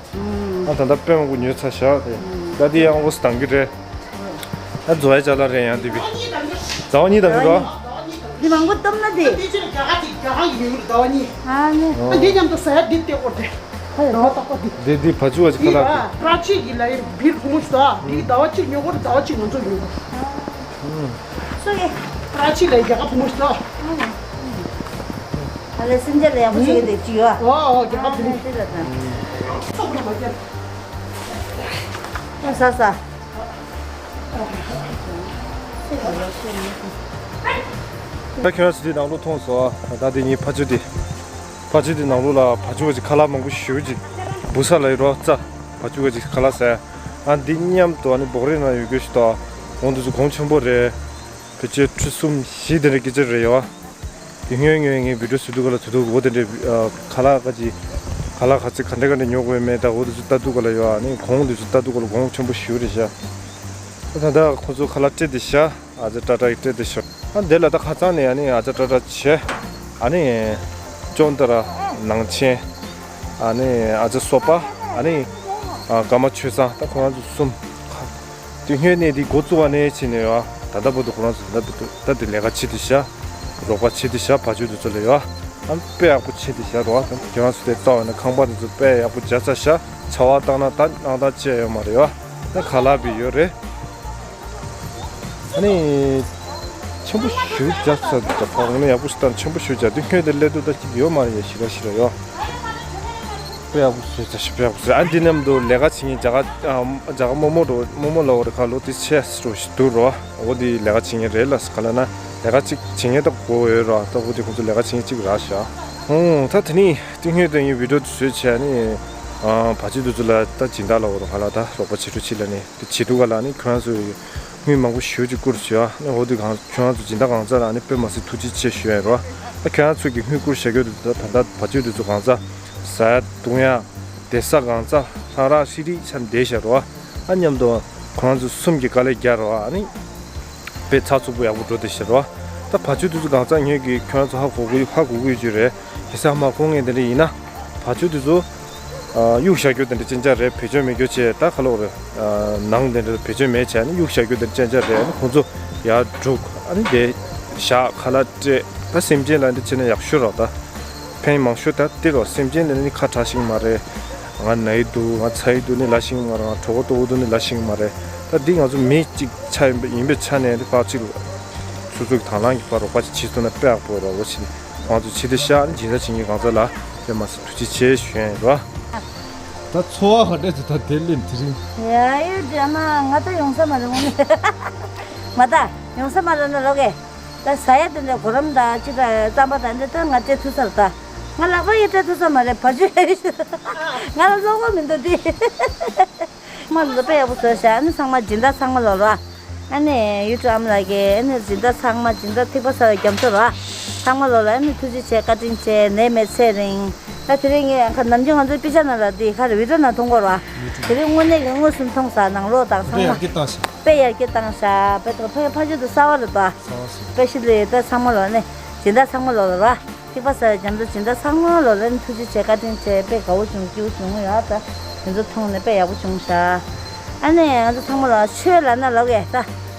ཨ་ད་ད་དཔེ་མང་པོ་ཉོས་ཚར་ཤག་དེ། ད་དེ་ཡང་འོ་སི་དང་གི་རེད། ད་འཛོ་ཡ་ཅ་ལག་རེད་ཡང་དེ་བི། ཟླ་བ་གཉིས་དང་གི་རོ། འདི་མང་པོ་བཏབ་ན་དེ། དེ་ཕྱིར་རྒྱ་གར་གྱི་རྒྱ་གར་གྱི་ཡོད་རེད་ཟླ་བ་གཉིས། ཨ་ནི། ཨ་འདི་མཉམ་དུ་ཟ་ཡ་འདི་སྟེར་དགོས་རེད། ཟླ་བ་རྟག་པ་འདི། འདི་འདི་བ་ཕྱུགས་བ་ཅིག་ཁ་ལག་གི། པྲ་ཆི་གི་ལ་ཡིན་བིར་ཕོ་མོ་ཞིག་ད། འདི་ཟླ་བ་གཅིག་ཉོ་དགོས་རེད། ཟླ་བ་གཅིག་ང་ཚོ་ཡོད་རེད། སུ་ཡིན། པྲ་ཆི་ལ་རྒྱ་གར་བུ་མོ་ཞིག་ད། ཨ་ལེ་སེམས་ཅན་ལ་ཡག་པོ་བྱེད་ཀྱི་འདུག་ཅི་ཡོད། ཨོ་ཨོ་རྒྱ་གར་བུ་མོ། ཨ་ལེ་དེ་ལ་ད། ཚོགས་པ་མ་རྒྱབ། ཨ་ཟ་ཟ། ད་ཁྱོད་རང་ཚོ་འདི་ནང་ལོགས་མཐོང་སོང་། ད་འདི་ངའི་ཕ་ཆུ་འདི། ཕ་ཆུ་འདི་ནང་ལོགས་ལ་བ་ཕྱུགས་ཀྱི་ཁ་ལག་མང་པོ་ཞེ་པོ་ཅིག་བུ་ས་ལ་ཡོད་རོ། རྩྭ་བ་ཕྱུགས་ཀྱི་ཁ་ལག་ཟེར། ཨ་འདི་མཉམ་དུ་ཨ་ནི་སྦོག་རི་ནང་ཡོད་རྒྱུ་ཞིག་ཏོ། གོང་དུ་ཚོ་གོང་ཆེན་པོ་རེད། ཕལ་ཆེར་ཁྲི་གསུམ་བཞི་དེ་འདྲ་སྐད་ཆ་རེད་ཡོད། དེ་སྔོན་སྔོན་ངས་བི་ཌིའོ་བཟོ་དུས་ག་ལ་དུས་དུ་འོ་དེ་འདྲའི་ཨ་ཁ་ལག་ཁ་ཅིག་ཁ་ལག་ཁ་ཚིག་ག་འདྲ་ག་འདྲ་ཉོ་དགོས་མེད། ད་འོ་དེ་ཚོ་ལྟ་དུས་ག་ལ་ཡོད། ཨ་ནི་གོང་དེ་ཚོ་ལྟ་དུས་ག་ལ་གོང་ཆེན་པོ་ཞེ་པོ་རེད་ཤག་ད་ད་ཁོ་ཚོ་ཁ་ལག་སྤྲད་དེ་ཤག་ཨ་ཅག་ཏྲ་ཏྲ་ཡི་སྤྲད་དེ་ཤག་ཨ་འདི་ལ་ད་ཁ་སང་ནས་ཨ་ནི་ཨ་ཅག་ཏྲ་ཏྲ་བྱས། ཨ་ནི་ཅོན་ཏ་ར་ནང་ཆེན། ཨ་ནི་ཨ་ཅག་སོ་པ། ཨ་ནི་ཨ་ཀརྨ་ཆོས་བཟང་། ད་ཁོ་རང་ཚོ་གསུམ། དེ་སྔོན་ནས་འདི་འགོ་བཙུགས་པ་ནས་བྱས་ནས་ཡོད། ད་ལྟ་བར་དུ་ཁོ་རང་ཚོ་ད་ད་ད་དེ་ལས་ཀ་བྱེད་དེ་ཤག་རོགས་པ་བྱེད་དེ་ཤག་བ་ཕྱུགས་དེ་ཚོ་ལ་ཡོད། ཨ་དཔེ་ཡག་པོ་བྱེད་དེ་ཤག་རོགས། ད་ཁྱེད་རང་ཚོ་དེ་ལྟ་བ་ན་ཁང་པ་དེ་ཚོ་དཔེ་ཡག་པོ་རྒྱག་ཚར་ཤག་ཆར་པ་བཏང་ན་ད་སྣང་དག་ཅི་ཡང་ཡོད་མ་རེད་ཡོད། ད་ཁ་ལག་བི་ཡོད་རེད། ཨ་ནི། ཆེན་པོ་ཞེ་པོ་རྒྱག་ཚར་འདུག་ད་ཕ་ངོ་ནས་ཡག་པོ་ཞིག་བཏང་། ཆེན་པོ་ཞེ་པོ་རྒྱག་དུས་སྔོན་དེ་སླེབས་དུས་ད་ཅིག་ཡོད་མ་རེད་ཡ། ཞེ་དྲག་ཞེ་དྲག་ཡོད། དཔེ་ཡག་པོ་བཟོས་ཚར་ཞེ་དཔེ་ཡག་པོ་བཟོས། ཨ་འདི་མཉམ་དུ་ལས་ཀ་བྱེད་མཁན་རྒྱ་གར་རྒྱ་གར་རྨོ་མོ་རོ་རྨོ་མོ་ལ་འོ་རེ་ཁ་ལོ་དེ་ཆེ་རོ་ཞིག་འདུག་རོ། འོ་དེ་ལས་ཀ་བྱེད་མཁན་རེད་ལ་ག་ལ་ན་ལས་ཀ་ཅིག་བྱེད་མཁན་ད་གོ་ཡོད་རོ། ད་འོ་དེ་ཁོང་ཚོ་ལས་ཀ་བྱེད་མཁན་ཅིག་རག་ཤག་ཧུང་། ད་དེ་ནི་དེ་སྔོན་དུ་ངའི་བི་ཌིའོ་དེ་བཟོས་བྱས་ནི་བ་ཕྱུགས་དེ་ཚོ་ལ་ད་སྦྱིན་བདག་ལ་འོ་རོ་ག་ལ་ད་རོགས་པ་བྱེད་འགྲོ་ཅིག་ལ་ནི། དེ་བྱེད་དུས་ག་ལ་ནི་ཁྱོད་རང་ཚོས་དངུལ་མང་པོ་ཞེ་པོ་ཅིག་བསྐུར་བྱས་ཨ་ནི་འོ་དེ་གང་ཁྱོད་རང་ཚོ་སྦྱིན་བདག་གང་ཚ་ལ་ནི་དཔེ་མ་སྲིད་ཐུགས་རྗེ་ཆེ་ཞུ་ཡ་རོ། ད་ཁྱོད་རང་ཚོ་གི་སྔོན་བསྐུར་བྱ་རྒྱུ་དེ་ད་ད་ལྟ་བ་ཕྱུགས་དེ་ཚོ་གང་ཚ་ཟ་ཡ་བཏུང་ཡ་བསྡད་ས་གང་ཚ་ལྷང་རག་ཧྲིག་རིག་ཆ་བསྡད་བཞག་རོ། ཨ་མཉམ་དུ་ཁོ་རང་ཚོ་གསུམ་གྱི་དཀའ་ལས་རྒྱག་རོ། ཨ་ནི་དཔེ་ཚགས་ཚུད་པོ་ཡག་པོ་འགྲོ་བསྡད་བཞག་རོ། ད་བ་ཕྱུགས་དེ་ཚོ་གང་ཚ་ངེད་ཀྱི་ཁྱོད་རང་ཚོ་ཧ་གོ་གི་ཧ་གོ་གི་ཡོད་ཀྱི་རེད། གེ་སར་མ་གོ་ངེས་དེ་འདྲ་ཡིན་ན་བ་ཕྱུགས་དེ་ཚོ་གཡུག་བཞག་རྒྱུ་དེ་འདྲ་ཅན་ཅན་རེད། བེད་སྤྱོད་མེད་རྒྱུ་བྱས། ད་ཁ་ལོ་རེད། ནང་དེ་འདྲ་བེད་སྤྱོད་མེད་བྱས་ནས་གཡུག་བཞག་རྒྱུ་དེ་འདྲ་ཅན་ཅན་རེད། ཁོང་ཚོ་ཡར་འགྲོ། ཨ་ནི་དེ་བཞག་ཁ་ལག་སྤྲད། ད་སེམས་ཅན་ལ་འདི་བྱས་ན་ཡག་ཤོས་རོགས། ད་ཕན་མང་ཤོས་ད་སྟེར་རོགས། སེམས་ཅན་ལ་ནི་ཁ་གྲག་ཤིང་མ་རེད། ང་ན་ཡི་འདུག་ང་ཚ་ཡི་འདུག་ནི་ལབ་ཤིང་མ་རེད། ང་གྲོད་ཁོག་ལྟོགས་འདུག་ནི་ལབ་ཤིང་མ་རེད། ད་འདི་ང་ཚོ་མི་གཅིག་ཆ་ཡིན་པ་ཡིན་པའི་ཆ་ནས་འདི་ཕར་གཅིག་ལ་སོ་སོ་གི་དང་བླངས་ཀྱི་བར་རོགས་པ་ཅིག་བྱེད་ཐུབ་ན་དཔེ་ཡག་པོ་རོགས་པ་བྱེད། ང་ཚོ་ཕྱི་དེ་ཤག་ནི་སྦྱིན་བདག་བྱེད་མཁན་གང་ཚ་ལ་དཔེ་མ་སྲིད་ཐུགས་རྗེ་ཆེ་ཞུ་ཡ་ཡིན་རོ། ད་འཚོ་བ་ག་འདྲས་ཚོ་ད་དེ་ལས་དེ་རིང་། ཡ་ཡོད་དེ་མ་ང་ད་ཡོང་ས་མ་རེད་ངོ་། མ་ད་ཡོང་ས་མ་རེད་ན་ལོག་གེ། ད་ཟ་ཡ་དེ་འདྲ་གོ་རམ་དང་ཅི་དང་རྩམ་པ་དང་འདི་ད་ང་སྤྲད་ཐུབ་ས་རེད། ད་ང་ལག་པ་ཡི་སྤྲད་ཐུབ་ས་མ་རེད། བ་ཕྱུགས་ང་ལ་བློ་ཁོག་མི་འདུག་དེ། མ་ལོ་དཔེ་ཡག་པོ་བཟོས་ཤག་ཨ་ནི་ཚང་མ་སྦྱིན་བདག་ཚང་མ་ལོ་ར། ཨ་ནི་ཡུ་ཊུབ་ཨ་མ་ལགས་ཀྱིས་ཨ་ནི་སྦྱིན་བདག་ཚང་མ་སྦྱིན་བདག་ཐིགས་པ་ཟ་བའི་རྒྱ་མཚོ་ར། ཚང་མ་ལོ་ལ་ཨ་ནི་ཐུགས་རྗེ་ཆེ། བཀའ་དྲིན་ཆེ། ནད་མེད་ཚེ་རིང་། ད་དེ་རིང་ངས་ཁ་ནམ་རྒྱུན་ང་ཚོའི་པི་ཤ་ནང་ལ་དེ་ཁ་རེ་བི་ཌིའོ་ནང་མཐོང་གོ་ར། དེ་རིང་དངོས་གནས་ཀྱི་མངོན་སུམ་མཐོང་ས་ནང་ལོགས་དང་ཚང་མ་དཔེ་ཡར་རྒྱས་བཏང་ཤག་དཔེ་ཡར་རྒྱས་བཏང་ཤག་དཔེ་ཕ་ཕ་ཆོས་དུ་གསར་བ་རེད་པ། གསར་བ་ཞིག་དཔེ་ཤི་ལས་ད་ཚང་མ་ལོ་ནས་སྦྱིན་བདག་ཚང་མ་ལོ་ལ་ར། ཐིགས་པ་ཟ་བའི་རྒྱ་མཚོ་སྦྱིན་བདག་ཚང་མ་ལོ་ལ་ནི་ཐུགས་རྗེ་ཆེ། བཀའ་དྲིན་ཆེ། དཔེ་དགའ་བོ་བྱུང་སྐྱིད་པོ་བྱུང་ཡ། ད་དེ་ཚོ་མཐོང་ནས་དཔེ་ཡག་པོ་བྱུང་ཤག་ཨ་ནི་ང་ཚོ་ཚང་མ་ལ་ཆོས་ལབ་ན་ལབ་ཡས་ད།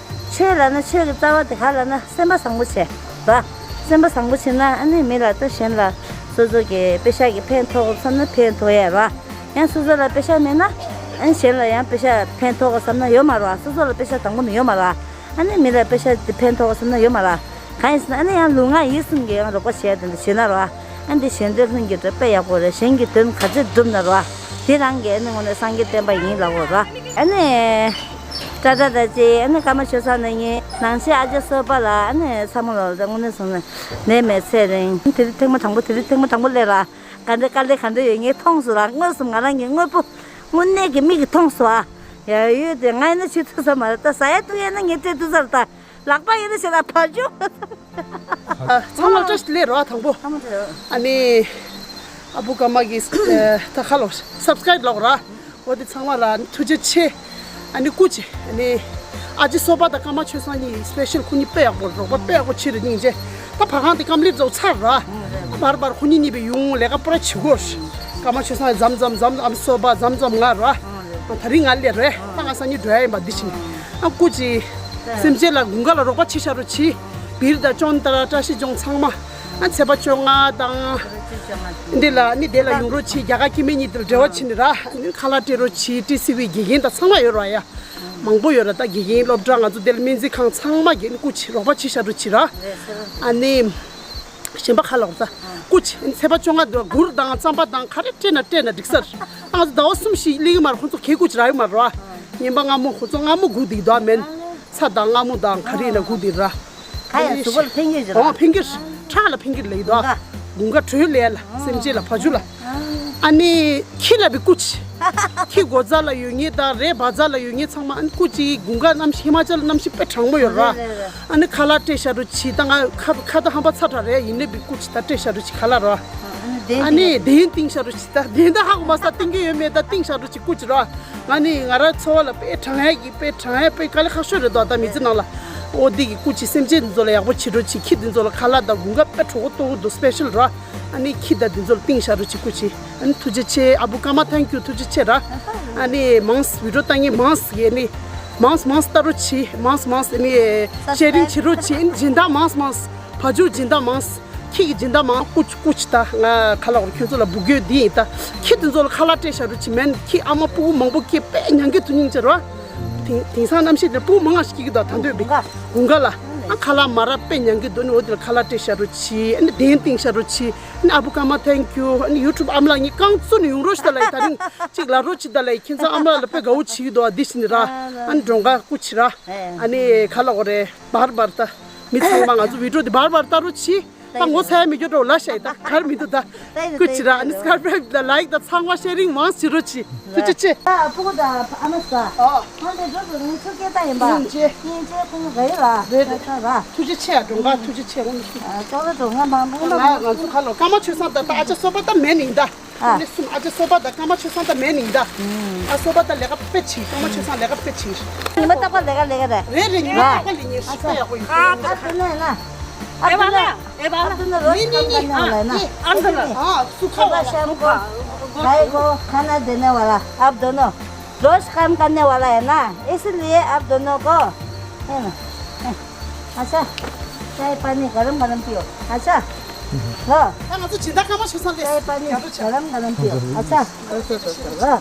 ཆོས་ལབ་ན་ཆོས་ཀྱི་རྩ་བ་དེ་ག་ལབ་ན་སེམས་པ་བཟང་པོ་བྱས་ར། སེམས་པ་བཟང་པོ་བྱས་ན་ཨ་ནི་མི་ལ་ད་གཞན་ལ་སོ་སོ་གི་པེ་ཤག་གི་ཕན་ཐོགས་བསམ་ན་ཕན་ཐོགས་ཡས་ར། ཡང་སོ་སོ་ལ་པེ་ཤག་མེད་ན་ཨ་ནི་གཞན་ལ་ཡང་པེ་ཤག་ཕན་ཐོགས་བསམ་ན་ཡོད་མ་ར། སོ་སོ་ལ་པེ་ཤག་དང་པོ་ནས་ཡོད་མ་ར། ཨ་ནི་མི་ལ་པེ་ཤག་དེ་ཕན་ཐོགས་བསམ་ན་ཡོད་མ་ར། གང་ཡིན་ཟེར་ན་ཨ་ནི་ཡང་ལུས་ངག་ཡིད་གསུམ་གྱི་ཡང་རོགས་པ་བྱས་དེ་འདྲ་བྱེད་ན་ར། ཨ་འདི་གཞན་དོན་ལྷུན་གྱིས་གྲུབ་པས་ཡག་པོ་རེད། གཞན་གྱི་དོན་ག་ཚོད་སྒྲུབ་ན་ར། དེ་རང་གི་ཨ་ནི་དངོས་གནས་སངས་རྒྱས་བསྟན་པ་ཡིན་ལབ་དགོས་ར། ཨ་ནི་ཏྲ་ཏྲ་ཏྲ་ཅེ་ཨ་ནི་ཀརྨ་ཆོས་བཟང་ནས་ངས་ནང་ཆེན་ཨ་ཅག་གསོལ་པ་ལ་ཨ་ནི་ཚང་མ་ལ་དངོས་གནས་སོང་ནས་ནད་མེད་ཚེ་རིང་། དེ་རིང་ཐེངས་མ་དང་པོ་དེ་རིང་ཐེངས་མ་དང་པོ་སླེབས་ར། ག་འདྲ་དཀའ་ལས་ག་འདྲ་ཡོད་ངས་མཐོང་སོང་ར། དངོས་སུ་ང་རང་གི་དངོས་པོ་དངོས་གནས་ཀྱི་མིག་གིས་མཐོང་སོང་ཨ། ཡ་ཡོད་དེ་ང་ཡིན་ན་བྱེད་ཐུབ་ས་མ་རེད། ད་ཟ་ཡ་བཏུང་ཡ་ན་ངས་སྤྲད་ཐུབ་ས་རེད་ད། ལག་པ་ཡིན་ན་བྱེད་ད་བ་ཕྱུགས། ཚང་མ་བཀྲ་ཤིས་བདེ་ལེགས་ར་དང་པོ། ཚང་མ་བཀྲ་ཤིས། ཨ་ནི་ཨ་བུ་ཀརྨ་གི་ད་ཁ་ལོ་སབ་སི་ཀ་རབ་ལོག་ར། འོ་དེ་ཚང་མ་ལ་ཐུགས་རྗེ་ཆེ། ཨ་ནི་སྐུ་མཁྱེན། ཨ་ནི་ཨ་ཅེ་གསོལ་པ་དང་ཀརྨ་ཆོས་བཟང་གཉིས་སི་པེ་ཤལ་ཁོ་གཉིས་དཔེ་ཡག་པོ་རོགས་པ་དཔེ་ཡག་པོ་བྱེད་རེད་སྙིང་རྗེ། ད་ཕ་ཁང་དེ་ཀམ་པི་ལིཊ་རྫོགས་ཚར་ར། བར་བར་ཁོ་གཉིས་གཉིས་པའི་ཡོང་ལས་ཀ་པུ་ར་བྱེད་དགོས། ཀརྨ་ཆོས་བཟང་མཚམས་མཚམས་མཚམས་ཨ་མ་གསོལ་པ་མཚམས་མཚམས་ང་ར། ད་རིང་ང་སླེབས་རེད། ད་ང་སང་ཉིན་འགྲོ་ཡ་ཡིན་པ་འདི་བྱིན། ཨ་སྐུ་མཁྱེན། སེམས་ཅན་ལ་དགུན་ཁ་ལ་རོགས་པ་བྱེད་བྱ་རོགས་བྱེད། བིར་དང་ཅོན་ཏ་ར་བཀྲ་ཤིས་ལྗོངས་ཚང་མ། ཨ་ཚེས་པ་བཅོ་ལྔ་དང་། འདི་ལ་ནི་དེ་ལ་ཡོང་རོགས་བྱེད། རྒྱ་གར་སྐྱེ་དམན་གཉིས་དེ་ལ་འབྲེལ་བ་བྱེད་ནི་ར། ཨ་ནི་ཁ་ལག་སྤྲད་རོགས་བྱེད། ཊི་སི་ཝི་དགེ་རྒན་དང་ཚང་མ་ཡོད་ར་ཡ། མང་པོ་ཡོད་ར། ད་དགེ་རྒན་སློབ་གྲྭ་ང་ཚོ་དེ་ལ་སྨན་རྩིས་ཁང་ཚང་མ་གི་ནི་སྐུ་མཁྱེན་རོགས་པ་བྱེད་བྱ་རོགས་བྱེད་ར། ཨ་ནི། གཞན་པ་ཁ་ལོག་ས། སྐུ་མཁྱེན། ཚེས་པ་བཅོ་ལྔ་དུ་གུར་དང་རྩམ་པ་དང་ག་རེ་སྤྲད་ན་སྤྲད་ན་འགྲིག་ས་རེད། ང་ཚོ་ཟླ་བ་གསུམ་བཞི་སླེབས་ཀྱི་མ་རེད། ཁོང་ཚོ་གད་སྐུ་ཅིག་རག་གི་མ་རེད་བ། ངན་པ་མངར་མོ་ཁོང་ཚོ་མངར་མོ་སྒུག་བསྡད་འདུག་ཨ་མེན། ཚྭ་དང་མངར་མོ་དང་ག་རེ་ཡིན་ན་སྒུག་བསྡད་ར། ག་ཡང་གཟུགས་པོ་ལ་ཕན་གྱི་ཡོད་རེད། ཨོ་ཕན་གྱི་རེད། ཁྲག་ལ་ཕན་གྱི་ལབ་ཡོད་དོ། དགུན་ཁ་དྲོད་ལས་ལ་སེམས་ཅན་ལ་བ་ཕྱུགས་ལ། ཨ་ནི་ཁྱི་ལ་བི་སྐུ་མཁྱེན། ཁྱི་སྒོ་རྩ་ལ་ཡོད་མཁན་དང་རས་བ་རྩ་ལ་ཡོད་མཁན་ཚང་མ་ཨ་ནི་སྐུ་མཁྱེན་དགུན་ཁ་གནམ་གཤིས་ཧི་མ་ཅལ་གནམ་གཤིས་དཔེ་གྲང་མོ་ཡོད་ར། རེད་རེད་རེད། ཨ་ནི་ཁ་ལག་སྤྲད་བཞག་རོགས་གྱིས། ད་ང་ཁ་ཁ་ད་ཧམ་པ་ཚ་དྲགས་རེད། ཡིན་ནའི་བི་སྐུ་མཁྱེན་ད་སྤྲད་བཞག་རོགས་གྱིས་ཁ་ལག་ར། ཨ་ནི་གདན་གཏིང་བཞག་རོགས་གྱིས། ད་གདན་ད་ཧ་གོ་མ་ས་གཏིང་གི་ཡོད་མེད་ད་གཏིང་བཞག་རོགས་གྱིས་སྐུ་མཁྱེན་ར། ང་ནི་ང་རང་འཚོ་བ་ལ་དཔེ་གྲང་ཡ་གི་དཔེ་གྲང་ཡ་དཔེ་དཀའ་ལས་ཁག་ཤོས་རེད་དོ། ད་མི་ཚེ་ནང་ལ་ཨོ་འདི་གི་སྐུ་མཁྱེན་སེམས་ཅན་འདི་ཚོ་ལ་ཡག་པོ་བྱེད་རོགས་གྱིས། ཁྱི་འདི་ཚོ་ལ་ཁ་ལག་དང་དགུན་ཁ་དཔེ་གྲོད་ཁོག་ལྟོགས་འདུག་སི་པེ་ཤལ་ར། ཨ་ནི་ཁྱི་དང་འདི་ཚོ་ལ་གཏིང་བཞག་རོགས་གྱིས་སྐུ་མཁྱེན། ཨ་ནི་ཐུགས་རྗེ་ཆེ། ཨ་བུ་ཀརྨ་ཐེང་ཀིའུ། ཐུགས་རྗེ་ཆེ་ར། ཨ་ནི་མང་སི་བི་ཌིའོ་ལྟ་མཁན་མང་སི་ཡེ་ནི་མང་སི་མང་སི་ལྟ་རོགས་གྱིས། མང་སི་མང་སི་ཨ་ནི་ཤེ་རིང་བྱེད་རོགས་གྱིས། ཨ་ནི་སྦྱིན་བདག་མང་སི་མང་སི་བ་ཕྱུགས་སྦྱིན་བདག་མང་སི་ཁྱི་གི་སྦྱིན་བདག་མང་སི་སྐུ་སྐུ་མཁྱེན། ད་ང་ཁ་ལག་བར་ཁྱོད་ཚོ་ལ་འབུལ་རྒྱུ་འདི་ཡིན། ད་ཁྱི་དེ་ཚོ་ལ་ཁ་ལག་སྤྲད་བཞག་རོགས་གྱིས། མེན་ཁྱི་ཨ་མ་སྤུ་གུ་མང་པོ་སྐྱེས་དཔེ་མྱང་གི་འདུག་སྙིང་རྗེ་ར། དེང་དེང་སང་གནམ་གཤིས་དེ་སྤུ་གུ་མང་ང་ཞིག་སྐྱེ་གི་འདུག་ད་འདོད་པའི་དགུན་ཁ་ལ་ཨ་ཁ་ལག་མ་རག་དཔེ་མྱང་གི་འདུག་ནི་འོ་དེ་ལ་ཁ་ལག་སྤྲད་བཞག་རོགས་གྱིས། ཨ་ནི་གདན་གཏིང་བཞག་རོགས་གྱིས། ཨ་ནི་ཨ་བུ་ཀརྨ་ཐེང་ཀིའུ། ཨ་ནི་ཡུ་ཊུབ་ཨ་མ་ལགས་ངས་རྐང་བཙུགས་ནས་ཡོང་རོགས་ཞུ་ད་ལ་ཡི། ད་རིང་གཅིག་ལབ་རོགས་གྱིས་ད་ལ་ཡི། ཁྱེད་ཚོ་ཨ་མ་ལགས་ལ་དཔེ་དགའ་བོ་བྱེད་ཀྱི་འདུག་ཨ་འདི་བྱས་ནི་ར། ཨ་ནི་འགྲོ་འགའ་སྐུ་མཁྱེན་ར། ཨ་ནི་ག་ལབ་དགོས་རེད། བར་བར་ད་མི་ཚང་མ་ང་ཚོ་བི་ཌིའོ་འདི་བར་བར་ལྟ་རོགས་གྱིས། ད་ངོ་ཚ་ཡ་མི་སྐྱོ་འགྲོ་ལ་ཤ་ཡི་ད་གར་མི་འདུག་ད་ཀུ་ཅི་ར་ཨ་ནི་སྐར་ཕྲེག་ལ་ལའིག་ད་ཚང་མ་ཤེ་རིང་མང་ཞིག་རོ་ཅི། ཐུགས་རྗེ་ཆེ། ཨ་ཕྲུ་གུ་ད་ཨ་མ་ས་ཨ་ཧོན་དེ་འགྲོ་དུ་ནི་ཚུར་སྐྱེལ་ད་ཡིན་པ། སྙིང་རྗེ། སྙིང་རྗེ་ཁོང་རེ་ལ་རེད་རེད་ད་ར། ཐུགས་རྗེ་ཆེ་ཡ་འགྲོ་འགའ་ཐུགས་རྗེ་ཆེ་ཨ་ནི་སུ། ཨ་ཅོག་ལ་འགྲོ་ང་མང་པོ་ང་ང་ཚོ་ཁ་ལོ་ཀ་མ་ཆོས་སང་ད་ད་ཨ་ཅག་སོ་པ་ད་མེད་ནི་ད། ཨ་ནི་སུམ་ཨ་ཅག་སོ་པ་ད་ཀ་མ་ཆོས་སང་ད་མེད་ནི་ད། ཨ་སོ་པ་ད་ལས་ཀ་དཔེ་ཆེ་ཀ་མ་ཆོས་སང་ལས་ཀ་དཔེ་ཆེ། ཉི་མ་རྟག་པ་ལས་ཀ་ལས་ཀ་རེད། རེད་རེད་ཉི་མ་རྟག་པ་ལས་ཉེ་ཤི་ད་ཡག་པོ་ཡིན། ཨ་དེ་ནས་ན། ཨ་དེ་ནས། ཨ་དེ་ནས་རོ་ཤི་ཁམ་ཀ་ནེ་ཝ་ལ་ཡ་ན། ཨ་དེ་ནས། ཨ་སུ་ཁ་བ་ལ། ཤམ་ཀོ། ཁ་ནེ་ཝ་ལ། ཨ་དེ་ནས། རོ་ཤི་ཁམ་ཀ་ནེ་ཝ་ལ་ཡ་ན། ཨི་སི་ལི་ཡེ་ཨ་དེ་ནས་ཀོ། ཨེ་ན། ཨེ། अच्छा। चाय पानी गरम गरम पियो। अच्छा। लो। ད་ང་ཚོ་སྦྱིན་བདག་ཀ་མ་ཆོས་སང་ལས། चाय पानी गरम गरम पियो। अच्छा। लो।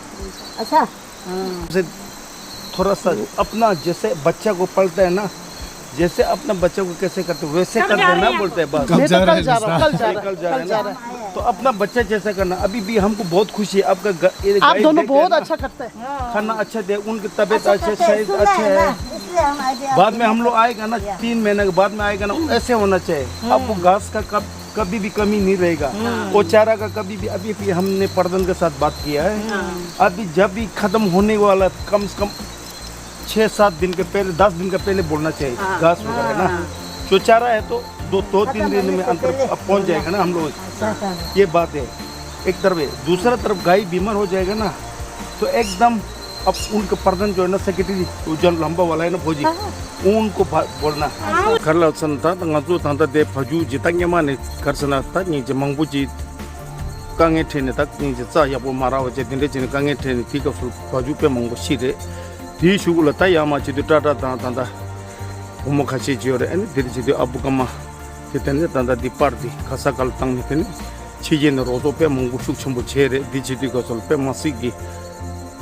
अच्छा। हाँ। से थोड़ा सा अपना जैसे बच्चा को पालता है ना, जैसे अपना बच्चा को कैसे करते वैसे कर देना बोलते हैं बस। कब जा रहा है कल जा रहा है। कल जा रहा है ना। तो अपना बच्चा जैसा करना। अभी भी हमको बहुत खुशी है आपका ग-, ये आप गाइड दोनों देख के बहुत ना। अच्छा करते हैं। खाना अच्छा दे, उनकी तबीयत अच्छा, शायद अच्छा है। बाद में हम लोग आएगा ना, तीन महीने के बाद में आएगा ना, ऐसे होना चाहिए। आपको घास का कब कभी भी कमी नहीं रहेगा। वो चारा का कभी भी, अभी भी हमने प्रधान के साथ बात किया है। अभी जब भी खत्म होने वाला, कम से कम छः सात दिन के पहले, दस दिन के पहले बोलना चाहिए। घास वगैरह ना, जो चारा है तो दो दो तीन दिन में अंदर अब पहुंच जाएगा ना हम लोग। ये बात है एक तरफ है। दूसरा तरफ गाय बीमार हो जाएगा ना, तो एकदम अब उनका प्रधान जो है ना, सेक्रेटरी, वो जो लंबा वाला है ना फौजी, उनको बा-, बोलना। གར་ལ་ཚན་ད་ང་ཚོ་ད་ལྟ་དེ་བ་རྒྱུག་ཇི་ལྟ་སྔོན་མ་ནས་གར་ཟེར་ན་ད་སྙིང་རྗེ་མང་པོ་ཅིག་དཀའ་ངལ་འཕྲད་ནས་ད་སྙིང་རྗེ་རྩ་ཡག་པོ་མ་རག་པ་བྱས་དེ་འདྲ་བྱས་ནས་དཀའ་ངལ་འཕྲད་ནས་དེའི་སྐབས་སུ་བ་རྒྱུག་དཔེ་མང་པོ་ཤི་རེད། དེའི་གཞུག་གུ་ལ་ད་ཡར་མར་བྱེད་དུས་ཏྲ་ཏྲ་དང་ད་ལྟ་བུ་མོ་ཁ་ཤས་ཅིག་ཡོད་རེད། ཨ་ནི་དེ་འདྲ་བྱེད་དུས་ཨ་བུ་ཀ་མ་དེ་དེ་ནས་ད་ལྟ་འདི་པར་འདི་ག་ས་ག་ལ་བཏང་ནས་དེ་ནས་ཕྱི་རྒྱལ་ནས་རོགས་ཚོགས་དཔེ་མང་པོ་ཤུགས་ཆེན་པོ་བྱས་རེད། འདི་བྱེད་དུས་སྐབས་སུ་ལ་དཔེ་མ་སྲིད་ཀྱི་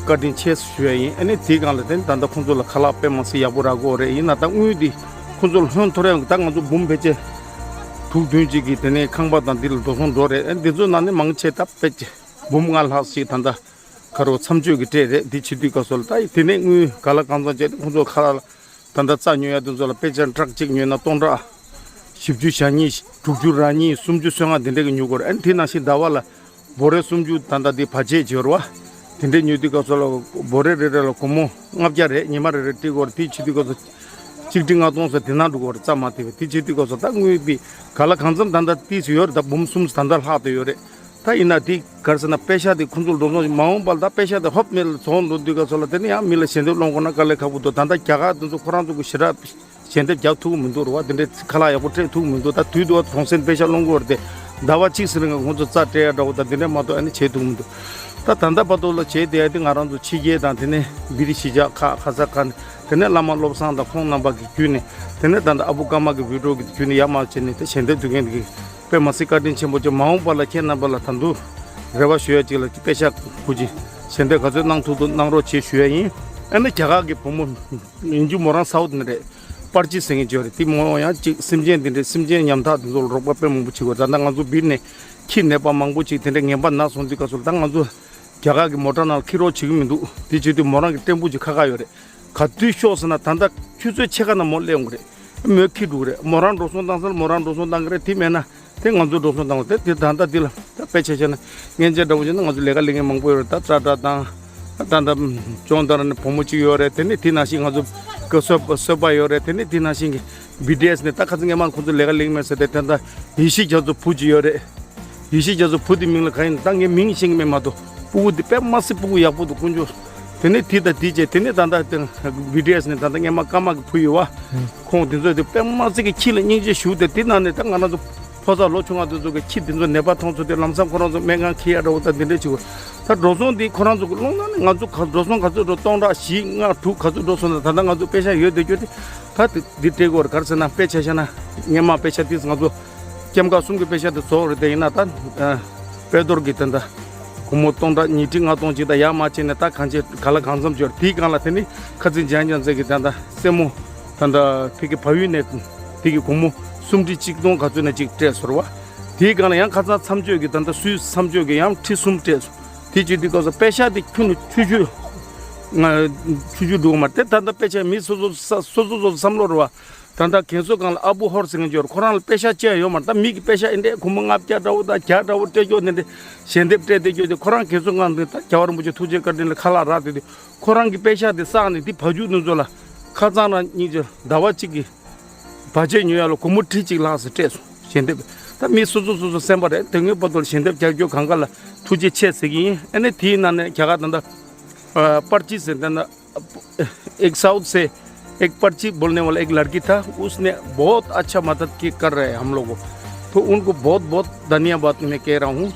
བཀའ་དྲིན་ཆེ་ཞུ་ཡ་ཡིན། ཨ་ནི་དེའི་སྒང་ལ་དེ་ནས་ད་ལྟ་ཁོང་ཚོ་ལ་ཁ་ལག་དཔེ་མ་སྲིད་ཡག་པོ་རག་གི་ཡོད་རེད། ཡིན་ན་ད་དངུལ་འདི་ཁོང་ཚོ་ལ་ཧོན་ཐོར་ཡ་ཡོང་གི་ད་ང་ཚོ་འབུམ་ཕལ་ཆེར་དྲུག་བདུན་ཅིག་གིས་དེ་ནས་ཁང་པ་དང་འདི་ལ་འགྲོ་སོང་འགྲོ་རེད། ཨ་ནི་འདི་ཚོའི་ནང་ནས་མང་ཆེ་ད་ཕལ་ཆེར་འབུམ་ལྔ་ལྷག་ཞིག་ད་ལྟ་ཁ་རོག་མཚམས་གཅོད་ཀྱི་སྤྲད་རེད། འདི་བྱེད་དུས་སྐབས་སུ་ལ་ད་དེ་ནས་དངུལ་ག་ལ་གང་འཚམ་བྱས་ཏེ་ཁོང་ཚོ་ཁ་ལག་ལ། ད་ལྟ་རྩྭ་ཉོ་ཡ་དེ་ཚོ་ལ་དཔེ་ཆ་ཊྲག་གཅིག་ཉོས་ན་སྟོང་ཕྲག་བཞི་བཅུ་ཞེ་གཉིས་དྲུག་ཅུ་རེ་གཉིས་སུམ་ཅུ་སོ་ལྔ་དེ་འདྲ་གི་ཉོ་དགོས་རེད། ཨ་ནི་དེ་ནང་བཞིན་ཟླ་བ་ལ་འབོ་རས་སུམ་ཅུ་ད་ལྟ་དེ་བར་ཆད་བྱེད་རོ། དེ་འདྲ་ཉོ་དུས་སྐབས་སུ་ལ་འབོ་རས་རེ་རེ་ལ་སྒོར་མོ་ལྔ་བརྒྱ་རེད། ཉི་མ་རེ་རེ་སྤྲད་དགོས་རེད། དེ་བྱེད་དུས་སྐབས་སུ་གཅིག་ཁྲི་ལྔ་སྟོང་ཙམ་དེ་ནང་འགྲོ་དགོས་རེད། རྩྭ་མ་བཏིགས་པ་དེ་བྱེད་དུས་སྐབས་སུ་ད་དངུལ་པི་ག་ལ་གང་འཚམ་ད་ལྟ་ཏིས་ཡོད་རེད། ད་འབུམ་གསུམ་ད་ལྟ་ལྷག་ཏུ་ཡོད་རེད། ད་ཡིན་ན་དེ་ག་རེ་ཟེར་ན་པེ་ཤ་དེ་ཁོང་ཚོ་འགྲོ་སོང་མ་འོངས་པ་ལ་ད་པེ་ཤ་དེ་ཧོབ་མེ་ལ་བཙོང་འགྲོ་དུས་སྐབས་སུ་ལ་དེ་ནི་ཡང་མི་ལ་ཞལ་འདེབས་སློང་དགོས་ན་དཀའ་ལས་ཁག་པོ་འདུག་ད་ལྟ་རྒྱ་གར་དེ་ཚོ་ཁོ་རང་ཚོ་གི་ཞེ་དྲག་ཞལ་འདེབས་རྒྱག་ཐུབ་ཀྱི་མི་འདུག་རེད་བ། དེ་འདྲའི་ཁ་ལག་ཡག་པོ་སྤྲད་ཐུབ་ཀྱི་མི་འདུག་ད་དུས་དུ་བ་གྲོང་གསེབ་པེ་ཤ་སློང་དགོས་རེད་དེ། ཟླ་བ་གཅིག་ཙམ་རིང་ཁོང་ཚོ་རྩྭ་སྤྲད་ཡ་འདྲ་བོ་དང་དེ་འདྲ་མ་གཏོགས་ཨ་ནི་བྱེད་ཐུབ་ཀྱི་མི་འདུག་ད་ད་ལྟ་བར་དུ་ལ་བྱེད་བསྡད་ཡ་དེ་ང་རང་ཚོ་ཕྱི་རྒྱལ་དང་དེ་ནས་བི་ཏི་ཤི་ཇ་ཁག་ཁ་ས་ཁ་དེ་ནས་བླ་མ་བློ་བཟང་དང་ཁོང་རྣམ་པ་གི་བརྒྱུད་ནས་དེ་ནས་ད་ལྟ་ཨ་བུ་ཀརྨ་གི་བི་ཌི་ཡོ་གི་བརྒྱུད་ནས་ཡར་མར་བྱས་ནས་དེ་ཞལ་འདེབས་སྡུད་མཁན་གྱི། དཔེ་མ་སྲིད་བཀའ་དྲིན་ཆེན་པོ་ཅིག་མ་འོངས་པ་ལ་ཁྱེད་རྣམ་པ་ལ་ད་དུང་རེ་བ་ཞུ་ཡ་ཅིག་ལ་དཔེ་ཤ་ཁུ་ཅིག་ཞལ་འདེབས་ག་ཚོད་གནང་ཐུབ་ཐུབ་གནང་རོགས་བྱེད་ཞུ་ཡ་ཡིན། ཨ་ནི་རྒྱ་གར་གྱི་བུ་མོ་ཡིན་རྒྱུ་མོ་རང་སའུ་ཐི་ནས་རེད། པར་ཅི་ཟེར་མཁན་ཅིག་ཡོད་རེད། དེ་མོ་ཡང་ཅིག་སེམས་ཅན་འདི་འདྲའི་སེམས་ཅན་ཉམ་ཐག་འདི་ཚོ་ལ་རོགས་པ་དཔེ་མང་པོ་བྱེད་དགོས། ད་ལྟ་ང་ཚོ་བིར་ནས་ཁྱི་ནད་པ་མང་པོ་ཅིག་དེ་འདྲའི་ངན་པ་ན་སོང་དུས་སྐབས་སུ་ད་ང་ཚོ་རྒྱ་གར་གྱི་མོ་ཊ་ནང་ལ་འཁྱེར་རོགས་བྱེད་ཀྱི་མི་འདུག་དེ་བྱེད་དུས་མོ་རང་གི་ཏེམ་པུ་ཅིག་ཁ་ཁ་ཡོད་རེད། ག་དུས་ཤོག་ཟེར་ན་ད་ལྟ་ཆུ་ཚོད་ཕྱེད་ཀ་ནང་མོ་སླེབས་ཡོང་གི་རེད། མོས་ཁྱི་འདུག་རེད། མོ་རང་འགྲོ་སོང་བཏང་ས་ལ་མོ་རང་འགྲོ་སོང་བཏང་གི་རེད། དེ་མེད་ན་དེ་ང་ཚོ་འགྲོ་སོང་བཏང་བ་དེ་དེ་ད་ལྟ་འདི་ལ་ད་དཔེ་ཆ་བཤད་ན་སྔན་ཆད་འདྲ་བོ་བྱས་ན་ང་ཚོ་ལས་ཀ་ལས་མཁན་མང་པོ་ཡོད་རེད། ད་ཏྲ་ཏྲ་དང་ད་ད་ཅོང་ཏར་ནས་བུ་མོ་གཅིག་ཡོད་རེད། དེ་ནས་དེ་ནང་བཞིན་ང་ཚོ་ག་སོ་སོ་པ་ཡོད་རེད། དེ་ནས་དེ་ནང་བཞིན་གྱི་བི་ཏི་ཨེས་ནས་ད་ཁ་ཚ་སྔས་མ་ཁོང་ཚོ་ལས་ཀ་ལས་མེད་ཟེར་ཏེ་དེ་ད་ཡེ་ཤེས་རྒྱ་མཚོ་བུ་གཅིག་ཡོད་རེད། ཡེ་ཤེས་རྒྱ་མཚོ་བུ་དེ་མིང་ལ་ག་ཡིན་ད་ངས་མིང་ཤེས་ཀྱི་མེད་མ་གཏོགས་སྤུ་གུ་དེ་དཔེ་མ་སྲིད་སྤུ་གུ་ཡག་པོ་འདུག་དཀོན་མཆོག་དེ་ནས་དེ་དང་དེ་བྱས་དེ་ནས་ད་ལྟ་དེ་བི་ཏི་ཨེས་ནས་ད་ལྟ་སྔས་མ་ཀརྨ་གི་བུ་ཡོད་བ། ཁོང་དེ་ཚོས་དེ་དཔེ་མ་སྲིད་ཀྱི་ཁྱི་ལ་སྙིང་རྗེ་ཞུ་སྟེ་དེ་ནང་ནས་ད་ང་རང་ཚོ་ཕོ་གསར་ལོ་ཆུང་བ་དེ་ཚོ་གི་ཁྱི་དེ་ཚོ་ནད་པ་མཐོང་ཚོ་དེ་ལམ་སང་ཁོ་རང་ཚོ་སྨན་ཁང་འཁྱེར་ཡ་འདྲ་བོ་ད་དེ་འདྲས་བྱེད་དགོས། ད་འགྲོ་སོང་དེ་ཁོ་རང་ཚོ་གི་སློང་ན་ནི་ང་ཚོ་ག་འགྲོ་སོང་ག་ཚོད་འགྲོ་སྟོང་ཕྲག་བཞི་ལྔ་དྲུག་ག་ཚོད་འགྲོ་སོང་ན་ད་ལྟ་ང་ཚོ་པེ་ཤ་ཡོད་དེ་རྒྱུ་དེ་ད་དེ་འདི་སྤྲད་དགོས་རེད། ག་རེ་ཟེར་ན་དཔེ་ཆ་བཤད་ན་སྔས་མ་པེ་ཤ་དེ་ང་ཚོ་སྐྱེམས་ཁ་གསུམ་གྱི་པེ་ཤ་དེ་རྫོགས་རེད། དེ་ཡིན་ན་ད་ཨ་དཔལ་རྡོར་གྱི་དེ་འདྲ་སྒོར་མོ་སྟོང་ཕྲག་ཉིས་ཁྲི་ལྔ་སྟོང་ཅིག་དང་ཡར་མར་བྱས་ནས་ད་གང་ཅི་ག་ལ་གང་འཚམ་ཅིག་ཡོད་རེད། དེའི་སྒང་ལ་དེ་ནི་ཁ་ཚིག་འཇམ་འཇམ་ཟེར་གྱི་དེ་འདྲ་སེན་མོ་ད་ལྟ་ཕ་གི་བལ་ཡུལ་ནས་ཕ་གི་སྒོར་མོ་སུམ་ཁྲི་གཅིག་སྟོང་ག་ཚོད་ནས་གཅིག་སྤྲད་སོང་བ། དེའི་སྒང་ལ་ཡང་ཁ་སང་མཚམས་གཅོད་ཀྱི་ད་ལྟ་སུད་མཚམས་གཅོད་ཀྱི་ཡང་ཁྲི་གསུམ་སྤྲད་སོང་། དེ་བྱེད་དུས་སྐབས་སུ་པེ་ཤ་དེ་ཁྱོན་ནས་ཆུ་ཆུ་ང་ཆུ་ཆུ་འགྲོ་གི་མ་རེད། དེ་ད་ལྟ་པེ་ཤ་མི་སོ་སོ་ས་སོ་སོ་སོ་སོ་བསམ་བློ་རེད་བ། ད་ ད་ལྟ་རྒན་གསོ་ཁང་ལ་ཨ་བུ་ཧོར་ཟེར་མཁན་ཅིག་ཡོད་རེད། ཁོ་རང་ལ་པེ་ཤག་ཅི་ཡང་ཡོད་མ་རེད། ད་མི་གི་པེ་ཤག་ཨེ་འདྲས་སྒོར་མོ་ལྔ་བརྒྱ་འདྲ་བོ་དང་བརྒྱ་འདྲ་བོ་སྤྲད་རྒྱུ་དེ་འདྲས་ཞལ་འདེབས་སྤྲད་བསྡད་རྒྱུ་དེ། ཁོ་རང་རྒན་གསོ་ཁང་དེ་ད་རྒྱལ་བ་རིན་པོ་ཆེ་ཐུགས་རྗེ་བཀའ་དྲིན་ལ་ཁ་ལག་རག་བསྡད་དུས། ཁོ་རང་གི་པེ་ཤག་དེ་བསགས་ནས་དེ་བ་ཕྱུགས་དེ་ཚོ་ལ་ཁ་སང་རང་ཉིན་གཅིག་ཟླ་བ་གཅིག་གི་བར་ཆད་ཉོ་ཡ་ལ་སྒོར་མོ་ཁྲི་གཅིག་ལྷག་ཙམ་སྤྲད་སོང་། ཞལ་འདེབས། ད་མི་སོ་སོ་སོ་སོ་སེམས་པ་རེད། དེ་སྔོན་བར་དུ་ལ་ཞལ་འདེབས་རྒྱག་རྒྱུ་གང་ག་ལ་ཐུགས་རྗེ་ཆེ་ཟེར་གྱི་ཡིན། ཨ་ནི་དེའི་ནང་ནས་རྒྱ་གར་ད་ལྟ་ཨ་པར་ཅི་ཟེར་ད་ལྟ एक साउथ से एक पर्ची बोलने वाला एक लड़की था, उसने बहुत अच्छा मदद की कर रहे हैं हम लोगों को। तो उनको बहुत बहुत धन्यवाद मैं कह रहा हूँ।